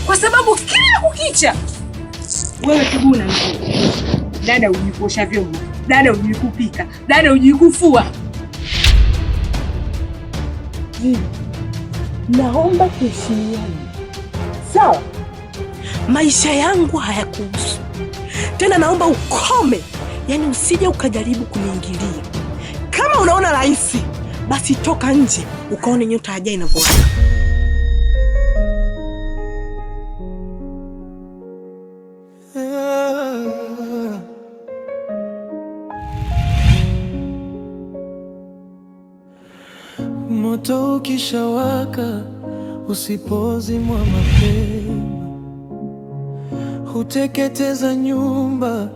Kwa sababu kila kukicha wewe kibuna mzee. Dada hujui kuosha vyombo, dada hujui kupika, dada hujui kufua. Naomba tuheshimiane, sawa? Maisha yangu hayakuhusu tena, naomba ukome, yaani usije ukajaribu kuniingilia. Kama unaona rahisi, basi toka nje ukaone nyota ya inavyowaka. Moto ukishawaka usipozimwa mapema, huteketeza nyumba,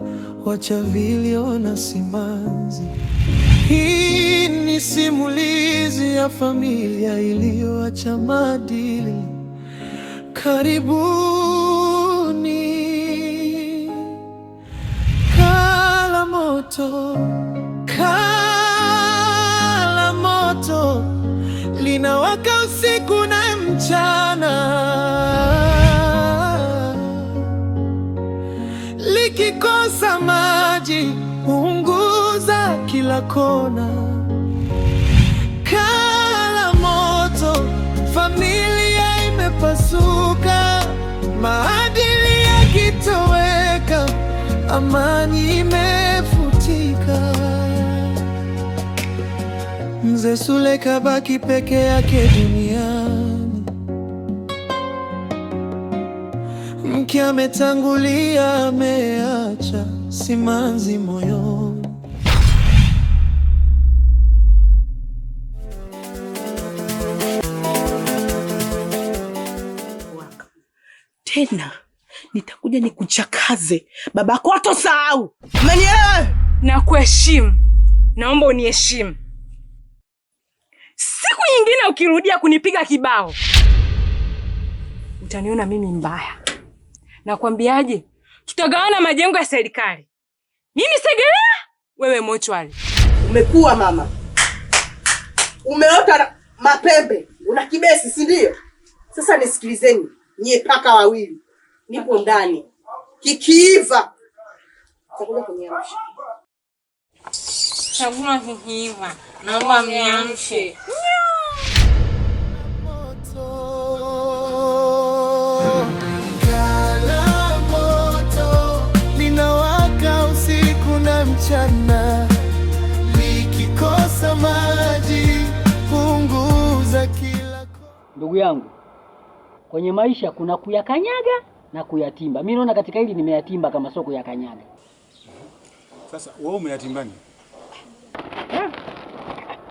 wacha vilio na simanzi. Hii ni simulizi ya familia iliyoacha maadili. Karibuni. Kala moto, kala moto, linawaka usiku na mchana, likikosa maji huunguza kila kona. Kala moto, familia imepasuka, maadili yakitoweka, amani imefutika. Mzee Sule kabaki peke yake duniani, mke ametangulia, ameacha simanzi moyoni. Tena nitakuja nikuchakaze, babako hatosahau. Umenielewa? Na kuheshimu, naomba uniheshimu. Siku nyingine ukirudia kunipiga kibao utaniona mimi mbaya. Nakwambiaje, tutagawana majengo ya serikali, mimi Segerea, wewe mochwali. Umekuwa mama, umeota mapembe, una kibesi, si ndio? Sasa nisikilizeni nyie paka wawili, nipo ndani, kikiiva takuja kuniamsha. Chakula kikiiva, naomba mniamshe. Kala moto linawaka usiku na mchana, likikosa maji punguza kila Ndugu yangu, kwenye maisha kuna kuyakanyaga na kuyatimba. Mimi naona katika hili nimeyatimba kama sio kuyakanyaga. Sasa wewe umeyatimbani?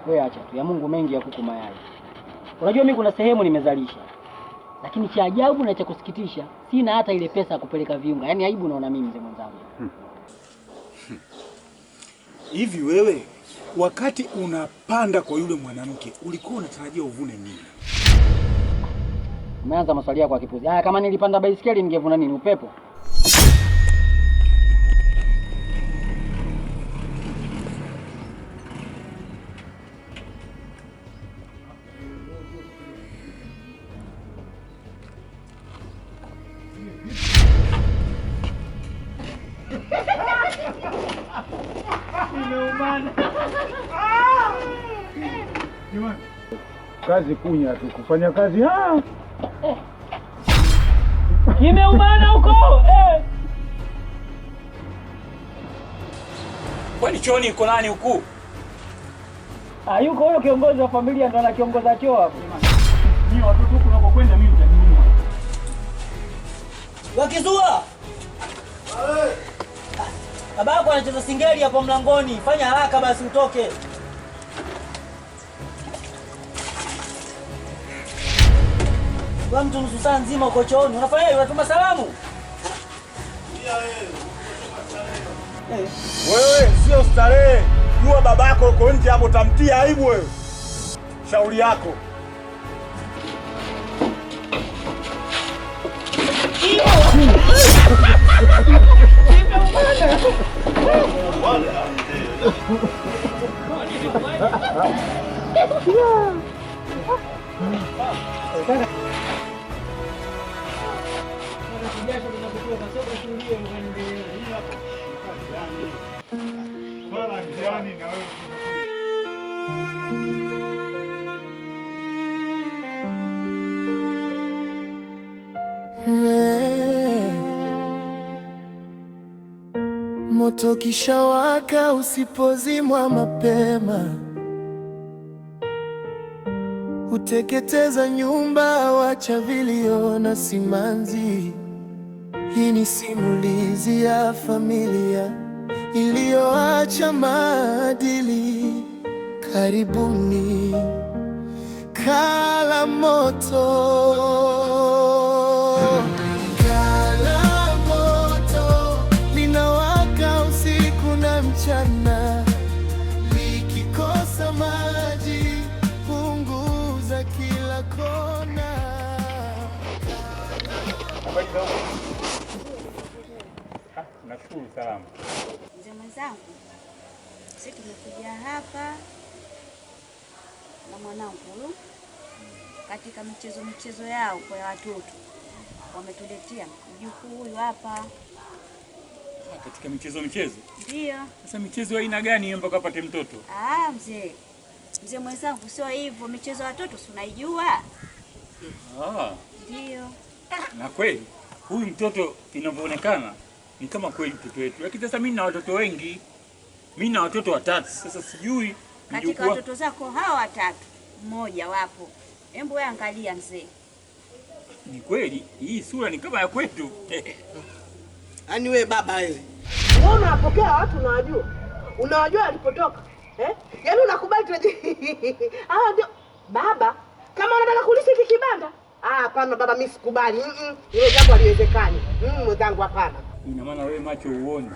Wewe acha tu ya Mungu mengi ya kuku mayai. Unajua mimi kuna sehemu nimezalisha, lakini cha ajabu na cha kusikitisha sina hata ile pesa ya kupeleka viunga. Yaani aibu naona mimi mzee mwenzangu. Hivi wewe wakati unapanda kwa yule mwanamke ulikuwa unatarajia uvune nini? Umeanza maswali yako ya kipuzi. Haya, kama nilipanda baisikeli ningevuna nini? Upepo? Kazi kunya tu, kufanya kazi ah. Kimeumana huko eh. Kwani chooni iko nani huku? Ah, yuko huyo kiongozi wa familia ndo anakiongoza choo hapo. Mimi watoto huku unakokwenda mimi nitaniua. Wakizua! Babako anacheza singeli hapo mlangoni. Fanya haraka basi utoke. Wewe mtu nusu saa nzima uko chooni. Unafanya unatuma salamu? Wewe sio starehe. Jua babako uko nje hapo utamtia aibu wewe. Shauri yako. Jasho linakutoka, sio kusudia ukaendelea. Swala njiani na wewe. Moto kishawaka usipozimwa mapema, huteketeza nyumba, wacha vilio na simanzi. Hii ni simulizi ya familia iliyoacha maadili. Karibuni Kala Moto. Kala moto linawaka usiku na mchana, likikosa maji punguza kila kona. Habari za huko? Ah, nashukuru salama. Mzee mwenzangu, sisi tumekuja hapa na mwanangu huyu katika michezo yao kwa watoto wametuletea mjukuu huyu hapa. Ah, katika michezo. Ndio. Sasa michezo ya aina gani hiyo mpaka apate mtoto? Ah, mzee mwenzangu, sio hivyo. Michezo ya watoto si unaijua? Ah, Ndio. na kweli huyu mtoto inavyoonekana ni kama kweli mtoto wetu, lakini sasa mimi nina watoto wengi, mimi nina watoto watatu. Sasa sijui Katika mjukuu wa- watoto zako hawa watatu mmoja wapo. Hebu wewe angalia mzee. Ni kweli hii sura ni kama ya kwetu. Yaani wewe baba wewe. Wewe unawapokea watu unawajua. Unawajua walipotoka. Eh? Yaani unakubali tunaji. Ah, ndio baba, kama unataka kulisha hiki kibanda? Ah, hapana baba, mimi sikubali. Hilo jambo haliwezekani. Mwenzangu hapana. Ina maana wewe macho uone,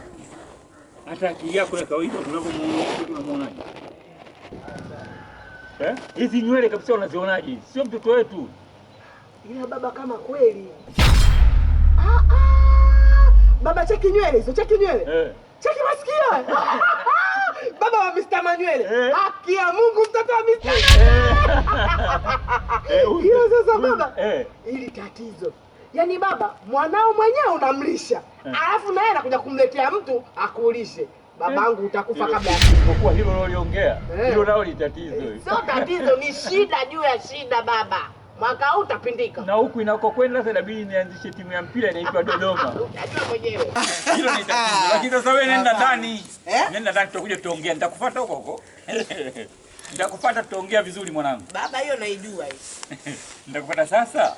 hata akili yako ya kawaida unavyomuona mtoto unamuonaje? Eh? Hizi nywele kabisa unazionaje? Sio mtoto wetu. Ila baba kama kweli. Ah, ah. Baba cheki nywele hizo, cheki nywele. Eh. Cheki masikio. Baba wa Mr. Manywele. Eh. Haki ya Mungu mtoto wa Mr. Eh, huyu- Hilo sasa baba. Eh. Ili tatizo. Yaani baba, mwanao mwenyewe unamlisha. Alafu naye anakuja kumletea mtu akulishe. Babangu utakufa kabla ya Kwa kuwa hilo unaloliongea, Eh. hilo nalo ni tatizo. Sio tatizo, ni shida juu ya shida baba. Mwaka huu utapindika. Na huku inakokwenda sasa inabidi nianzishe timu ya mpira inaitwa Dodoma. Utajua mwenyewe. Hilo ni tatizo. Lakini sasa wewe nenda ndani. Eh? Nenda ndani tutakuja tutaongea. Nitakufuata huko huko. Nitakufuata tutaongea vizuri mwanangu. Baba hiyo naijua hiyo. Nitakufuata sasa.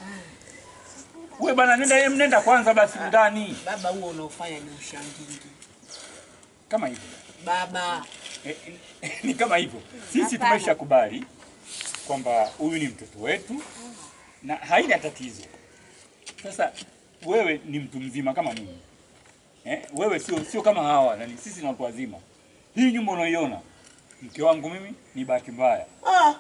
Wewe bana nenda nenda kwanza basi ndani. Baba huo unaofanya ni ushangingi. Kama hivyo. Baba, Eh, ni kama hivyo. Sisi tumeshakubali kwamba huyu ni mtoto wetu na haina tatizo. Sasa wewe ni mtu mzima kama mimi. Eh, wewe sio kama hawa, nani sisi ni watu wazima. Hii nyumba unaiona, mke wangu mimi ni bahati mbaya. ah,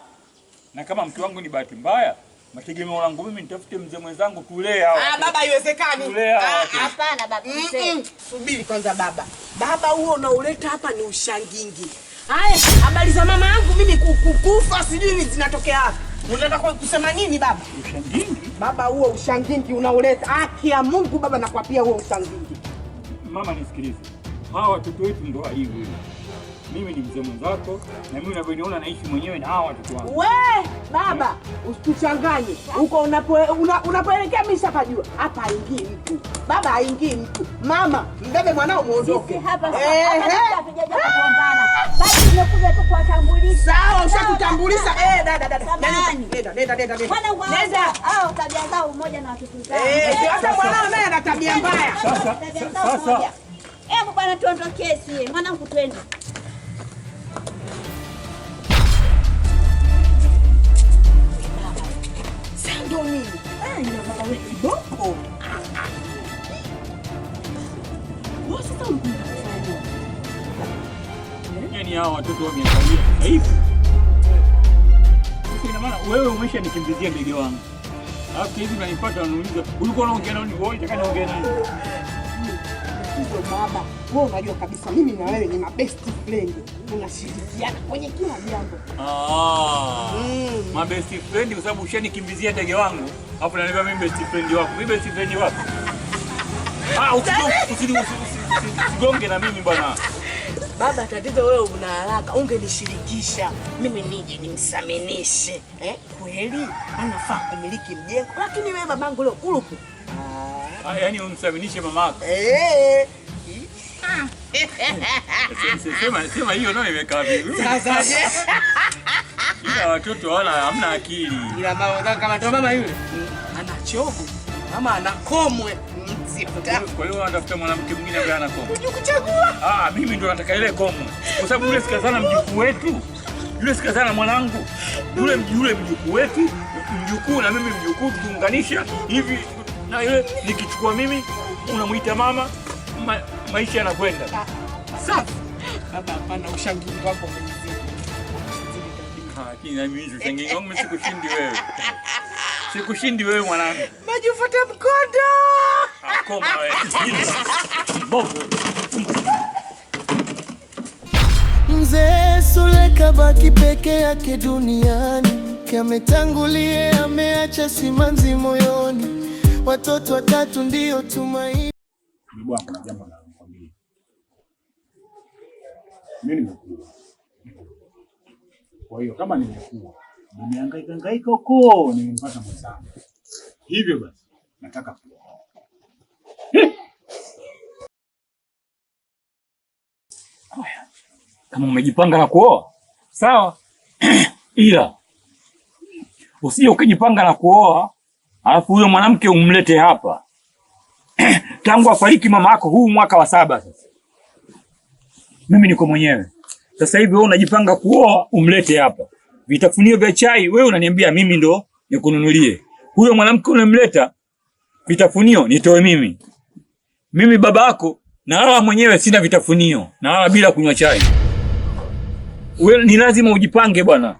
Na kama mke wangu ni bahati mbaya, mategemeo langu mimi nitafute mzee mwenzangu tulee hawa. ah baba haiwezekani. Tulee hawa Ah, watoto. Hapana baba mzee. Subiri kwanza baba. Baba huo unauleta hapa ni ushangingi. Haya, habari za mama yangu mimi kukufa sijui ni zinatokea wapi. Unataka kusema nini baba? Ushangingi? Baba huo ushangingi unauleta. Haki ya Mungu baba nakwapia huo ushangingi. Mama nisikilize. Hawa watoto wetu ndo walivyo hivyo. Mimi ni mzee mwenzako na mimi unavyoniona naishi mwenyewe na hawa watoto wangu. We baba, usituchanganye. Huko unapoelekea mimi nishapajua. Hapa haingii mtu. Baba haingii mtu. Mama, mbebe mwanao muondoke. Sisi hapa Ehe. hatujaja kugombana. Bali tumekuja tu kuwatambulisha. Sawa, ushakutambulisha. Eh, dada dada. Samahani. Nenda nenda nenda nenda. Mwana wa Nenda. hao tabia zao umoja na watoto zao. Eh, sasa mwanao naye ana tabia mbaya. Sasa, Tabia zao sasa. moja. Hebu bwana tuondokee sie. Mwanangu twende. Sasa ndo nini? Ah, ina baba wewe kiboko. Wewe sasa ulikuwa unafanya nini? Yaani hawa watoto wa miaka hii sasa hivi. Sasa ina maana wewe umeshanikimbizia ndege wangu. Alafu hivi unanipata unaniuliza ulikuwa unaongea nani? Wewe unataka niongee nani? Hizo baba, wewe unajua kabisa mimi na wewe ni mabest friend. Tunashirikiana kwenye kila jambo. Ah. Ma best friend kwa sababu ushanikimbizia ndege wangu. Alafu unaniambia mimi best friend wako. Mimi best friend wako. Ah, usigonge na mimi bwana. Baba, tatizo wewe una haraka, ungenishirikisha mimi nije nimsaminishe. Kweli anafaa kumiliki mjengo, lakini wewe babangu leo kulupu. Ah, yani umsaminishe mamako. Sema hiyo ndio imekaa vizuri. Sasa je? Ila watoto wala hamna akili. Ila mama kama ndo mama yule. Ana chogo. Mama ana komwe. Kwa hiyo anatafuta mwanamke mwingine ambaye ana komwe. Unajikuchagua? Ah, mimi ndo nataka ile komwe. Kwa sababu yule sikazana mjukuu wetu. Yule sikazana mwanangu. Yule mjukuu wetu, mjukuu na mimi mjukuu tuunganisha hivi na yule nikichukua mimi unamuita mama, maisha yanakwenda. Safi. Baba, hapana ushangili wako mzee. Lakini na mimi ushangili wangu sikushindi wewe. Sikushindi wewe mwanangu. Maji ufuate mkondo. Koma wewe. Bovu. Mzee Sule kabaki peke yake duniani, ametangulia ameacha simanzi moyoni, watoto watatu ndio tumaini. Bwana, kuna jambo nakwambia. Mimi nimekuwa. Kwa hiyo kama nimekuwa, nimehangaika hangaika huko, nimempata mwenzangu. Hivyo basi nataka kuoa. Kama umejipanga na kuoa, sawa. Ila usije ukijipanga na kuoa alafu huyo mwanamke umlete hapa. Tangu afariki mama yako huu mwaka wa 7 sasa. Mimi niko mwenyewe. Sasa hivi wewe unajipanga kuoa umlete hapa. Vitafunio vya chai wewe unaniambia mimi ndo nikununulie. Huyo mwanamke unamleta vitafunio nitoe mimi. Mimi babako na wala mwenyewe sina vitafunio na wala bila kunywa chai. Wewe ni lazima ujipange bwana.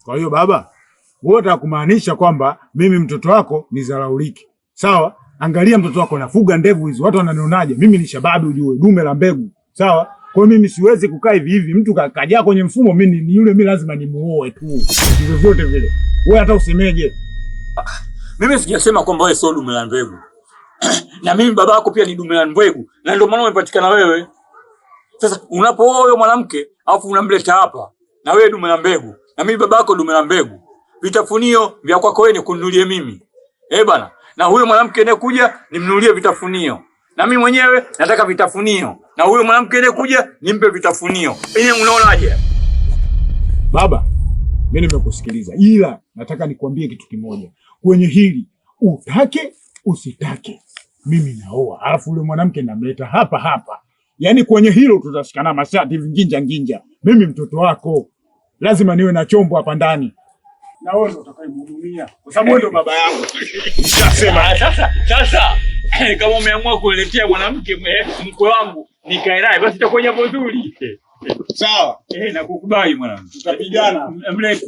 Kwa hiyo baba, wewe unataka kumaanisha kwamba mimi mtoto wako nizalaulike. Sawa? Angalia mtoto wako anafuga ndevu hizo, watu wananionaje? Mimi ni shababi ujue, dume la mbegu. Sawa? Kwa hiyo mimi siwezi kukaa hivi hivi, mtu kajaa kwenye mfumo, mimi ni yule, mimi lazima nimuoe tu. Vyovyote vile. Wewe hata usemeje? Mimi sijasema kwamba wewe sio dume la mbegu. Na mimi babako pia ni dume la mbegu, na ndio maana umepatikana wewe. Sasa unapooa huyo mwanamke alafu unamleta hapa, na wewe dume la mbegu, na mimi babako dume la mbegu. Vitafunio vya kwako wewe nikununulie mimi. Eh bana, na huyo mwanamke anayekuja nimnunulie vitafunio. Na mimi mwenyewe nataka vitafunio. Na huyo mwanamke anayekuja nimpe vitafunio. Ile unaonaje? Baba, mimi nimekusikiliza. Ila nataka nikwambie kitu kimoja. Kwenye hili utake usitake, mimi naoa. Alafu yule mwanamke namleta hapa hapa. Yaani kwenye hilo tutashikana mashati vinginja nginja. Mimi mtoto wako lazima niwe na chombo hapa ndani. Na wewe ndio utakayemhudumia kwa sababu wewe ndio baba yangu. Nishasema sasa kama umeamua kuletea mwanamke mkwe wangu nikae naye basi itakuwa jambo zuri. Sawa. Nakukubali mwanangu. Tutapigana. Mlete.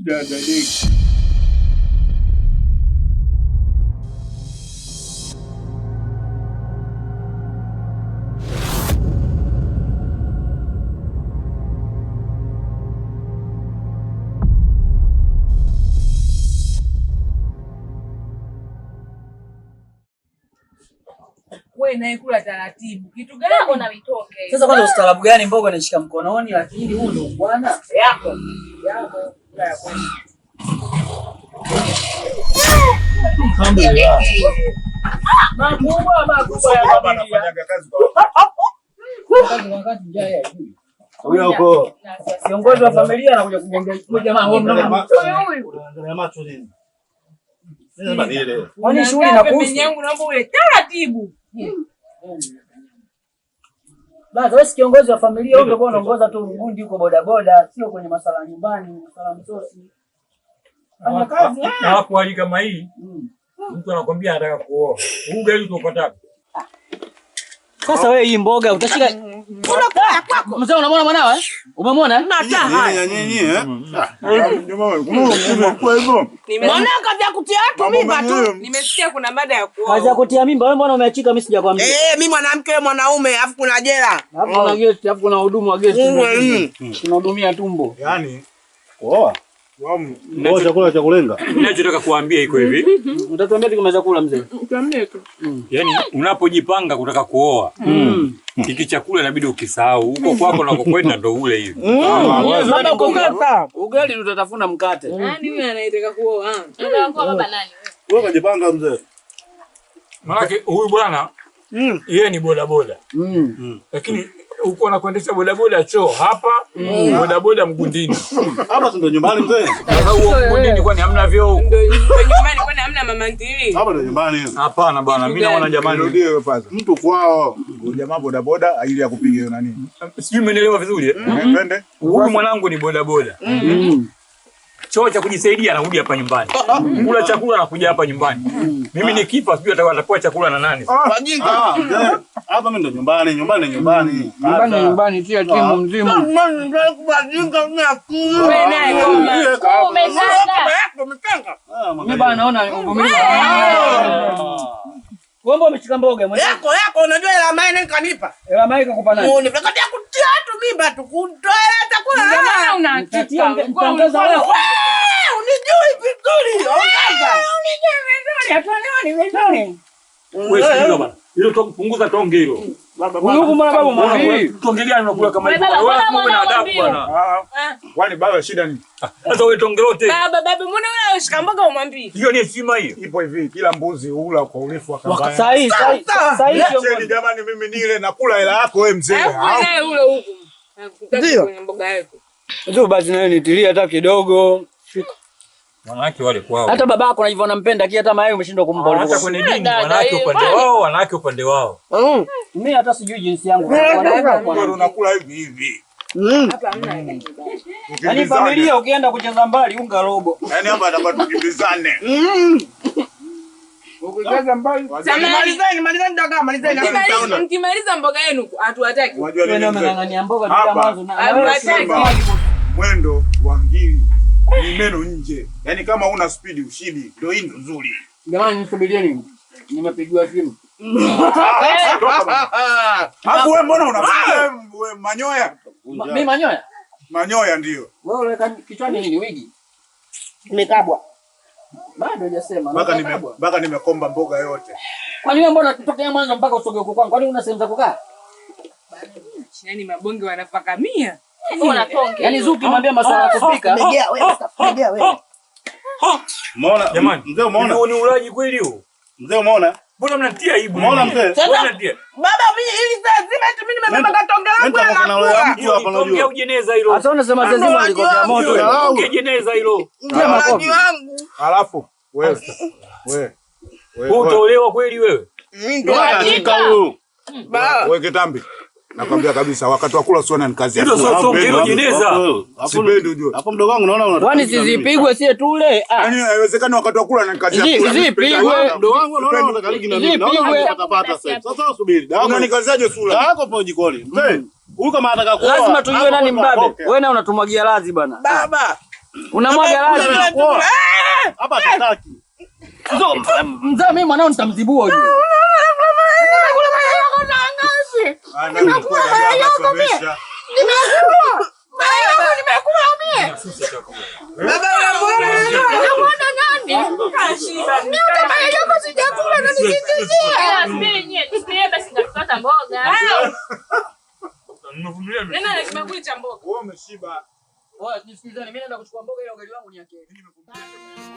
Dada Deki. Wewe naye kula taratibu. Kitu gani na mitoke? Sasa kwanza ustaarabu gani mboga unashika mkononi, lakini huu ndio bwana yako. Yako kula ya kwanza. Alhamdulillah. Makubwa makubwa ya Baba anafanyaga kazi kwa wakati. Huyo huko. Kiongozi wa familia anakuja kugongea jamaa huyo mnaona. Unaangalia macho nini? Sasa nile. Kwani shughuli inakuhusu? Yangu naomba ule taratibu. Basi wewe si kiongozi wa familia, wewe ungekuwa unaongoza tu mgundi huko bodaboda, sio kwenye masala nyumbani, masala msosi. Fanya kazi. Na hapo hali kama hii, mtu anakuambia anataka kuoa. Huu gari utapata. Sasa wewe hii mboga utashika. Unakula kwako. Mzee unamwona mwanao eh? Umemwona? Na hata haya. Nini eh? Kwa hivyo. Mwanao kazi kutia watu mimba tu. Nimesikia kuna mada ya kuoa. Kazi ya kutia mimba wewe mbona umeachika mimi sijakwambia? Mimi mwanamke wewe mwanaume alafu kuna jela. Alafu kuna guest, alafu kuna hudumu wa guest. Tunahudumia tumbo. Yaani kuoa. Wewe chakula cha kulenga. Ninachotaka kuambia iko hivi. Utatuambia tukimaliza kula mzee. Tuambie tu. Yaani unapojipanga kutaka kuoa, hiki chakula inabidi ukisahau. Huko kwako unakokwenda ndo ule hivi. Baba kukata. Ugali tutatafuna mkate. Nani huyu anayetaka kuoa? Unataka kuoa baba nani? Wewe kajipanga mzee. Maanake huyu bwana yeye ni bodaboda. Lakini huko anakuendesha bodaboda choo hapa, bodaboda Mgundini. Hapa si ndo nyumbani mzee? Sasa huo Mgundini kwani hamna vyoo huko? Ndio nyumbani kwani hamna mama ntilie? Hapa ndo nyumbani. Hapana bwana, mimi naona jamani. Rudie wewe kwanza. Mtu kwao. Jamaa bodaboda ili akupiga hiyo nani. Sijui umeelewa vizuri eh? Twende. Huyu mwanangu ni bodaboda. Choo cha kujisaidia anarudi hapa nyumbani. Kula chakula anakuja hapa nyumbani. Mimi nikifa sijui atakuwa chakula na nani. Ah, mzee. Hapa mimi ndo nyumbani, nyumbani nyumbani. Nyumbani nyumbani tia timu mzima. Wewe naye koma. Umezanga. Mimi bana naona uvumilivu. Wewe mbona umeshika mboga mwenyewe? Yako yako unajua hela maana nani kanipa? Hela maika kupa nani? Muone kati ya kutia tu mimba tu kutoa hela chakula. Ndio maana una hakika. Mtaongeza wewe. Unijui vizuri. Ongeza. Unijui vizuri. Hatuelewani vizuri. Wewe sikiliza bwana. Hilo tu punguza tonge hilo. Huyu mbona baba mwambie? Tonge gani unakula kama hivyo? Baba, Wewe mbona lazima uwe na adabu mwambie? bwana. Kwani baba shida ni Sasa wewe tonge lote. Baba, baba, mbona wewe ushika mboga umwambie? Hiyo ni heshima hiyo. ipo hivi, kila mbuzi hula kwa urefu wa kamba. Sahi sahi sahi Acheni jamani, mimi nile nakula hela yako wewe mzee. Alafu wewe naye ule huku. Nakutaka kwenye mboga yetu. Ndio basi nawe nitilie hata kidogo. Wanawake wale kwao. Hata babako na hivyo anampenda kia hata mayai umeshindwa kumpa. Hata kwenye dini Dada, wanawake hiyo upande wao, wanawake upande wao. Mimi hata sijui jinsi yangu. Wewe unakula hivi hivi. Hapa hamna adabu. Yaani familia ukienda kucheza mbali unga robo. Yaani hapa atakuwa tukimbizane. Ukicheza mbali Malizeni, malizeni dagaa, malizeni. Mkimaliza mboga yenu hatuwataki. Unajua wewe nini mzee? unang'ang'ania mboga Hapa. bila mwanzo na wewe Simba, mwendo wa ngili ni meno nje. Yaani kama una spidi ushibi, ndio hii ndio nzuri. Jamani nisubirieni. Nimepigiwa simu. Hapo wewe mbona unapiga wewe manyoya? Mimi manyoya? Manyoya ndio. Wewe unaweka kichwani nini wigi? Nimekabwa. Bado hujasema. Mpaka nimekomba mboga yote. Kwani wewe mbona tokea mwanzo mpaka usoge huko kwangu? Kwani una sehemu za kukaa? Yaani mabonge wanafakamia. Una tonge. Yaani Zuki mwambie masuala ya kupika. Megea wewe, megea wewe. Umeona? Jamani, Mzee umeona? Huo ni ulaji kweli huo? Mzee umeona? Mbona mnatia aibu? Umeona mzee? Mbona mnatia? Baba mimi ili saa zima eti mimi nimebeba katonge langu Mimi nitakuwa na nakula. mtu hapa Tonge unajua. au jeneza hilo? Hata unasema sasa zima liko vya moto. Tonge jeneza hilo. Mlaji wangu. Alafu wewe wewe Wewe utaolewa kweli wewe? Mimi ndo Anashika huyu. wewe kitambi. Nakwambia kabisa wakati wa kula usione ni kazi ya Hilo kula. sio tonge, hilo jeneza. Sipendi ujue. Hapo mdogo wangu naona una. Kwani sizipigwe sie tule? Ah. Yaani haiwezekani wakati wa kula ni kazi ya kula. Zipigwe. Mdogo wangu naona unataka ligi na mimi. Naona Zipigwe. unapata sasa. Sasa usubiri. Dawa Unanikazaje sura? Dawa yako po jikoni. Mzee, huyu kama anataka kuoa. Lazima tujue hapo nani kwetu mbabe. atoke. Wewe na unatumwagia lazi bana. Baba. Unamwaga lazi. Kuoa. Hapa hataki. Mzee mimi mwanao nitamzibua huyu. Nimekula mayai yako mimi. Baba unamwona nani? Subiri nyie, tusilie basi nitapata mboga. Nimevumilia. Nena na kibakuli cha mboga. Wewe umeshiba. Oya, nisikilizane, mimi naenda kuchukua mboga ila ugali wangu ni yake.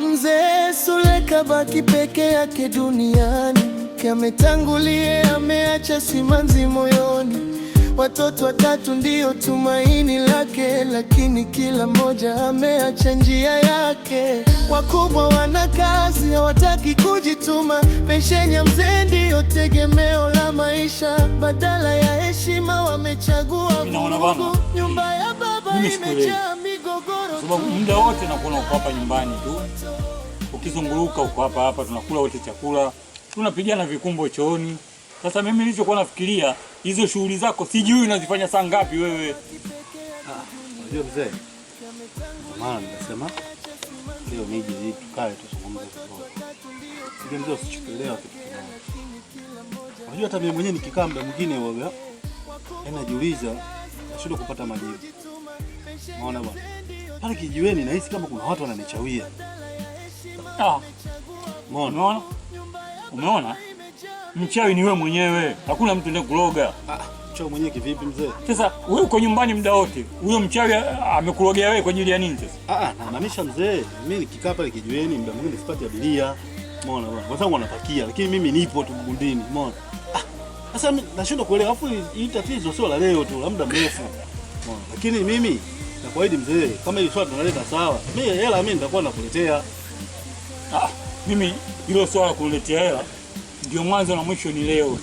Mzee Sule kabaki peke yake duniani, ametangulia, ameacha simanzi moyoni. Watoto watatu ndio tumaini lake, lakini kila mmoja ameacha njia yake. Wakubwa wana kazi, hawataki kujituma. Pensheni ya mzee ndiyo tegemeo la maisha, badala ya heshima wamechagua Naona bana. vurugu. Nyumba ya baba Mimi sikuelewi. imejaa migogoro Sababu muda wote nakuona uko hapa nyumbani tu. Ukizunguruka uko hapa hapa, tunakula wote chakula, tunapigana vikumbo chooni. Sasa mimi nilichokuwa nafikiria hizo shughuli zako sijui unazifanya saa ngapi wewe. Unajua mzee, ndio maana nikasema leo nije hii tukae tuzungumze vizuri. Ndio mzee, usichukuelewa kitu kimoja. Unajua hata mimi mwenyewe nikikaa muda mwingine waga, yaani najiuliza, nashindwa kupata majibu. Unaona bwana? Pale kijiweni nahisi kama kuna watu wananichawia. Ah, Umeona? umeona? Umeona? Mchawi ni wewe mwenyewe, hakuna mtu ndiye kuloga. Ah, mchawi mwenyewe kivipi mzee? Sasa wewe uko nyumbani muda wote, huyo mchawi amekulogea wewe kwa ajili ya nini sasa? Ah, namaanisha mzee, mimi nikikaa pale kijiweni muda mwingine sipati abiria. Umeona bwana? Wenzangu wanapakia, lakini mimi nipo tu mgundini. Umeona? Ah, sasa mimi nashindwa kuelewa, afu hili tatizo sio la leo tu, la muda mrefu. Umeona? Lakini mimi nakuahidi mzee, kama hili swala tunaleta sawa, mimi hela mimi nitakuwa nakuletea. Ah, mimi hilo swala kuletea hela ndio mwanzo na mwisho ni leo.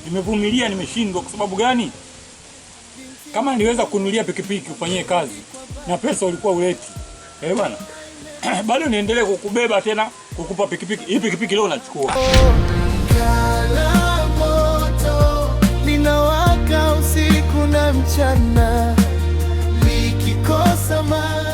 Nimevumilia, nimeshindwa. Kwa sababu gani? Kama niliweza kununulia pikipiki ufanyie kazi na pesa ulikuwa uleti, eh bwana, bado niendelee kukubeba tena kukupa pikipiki hii. Pikipiki leo nachukua. Kala moto linawaka usiku na mchana, likikosa maji.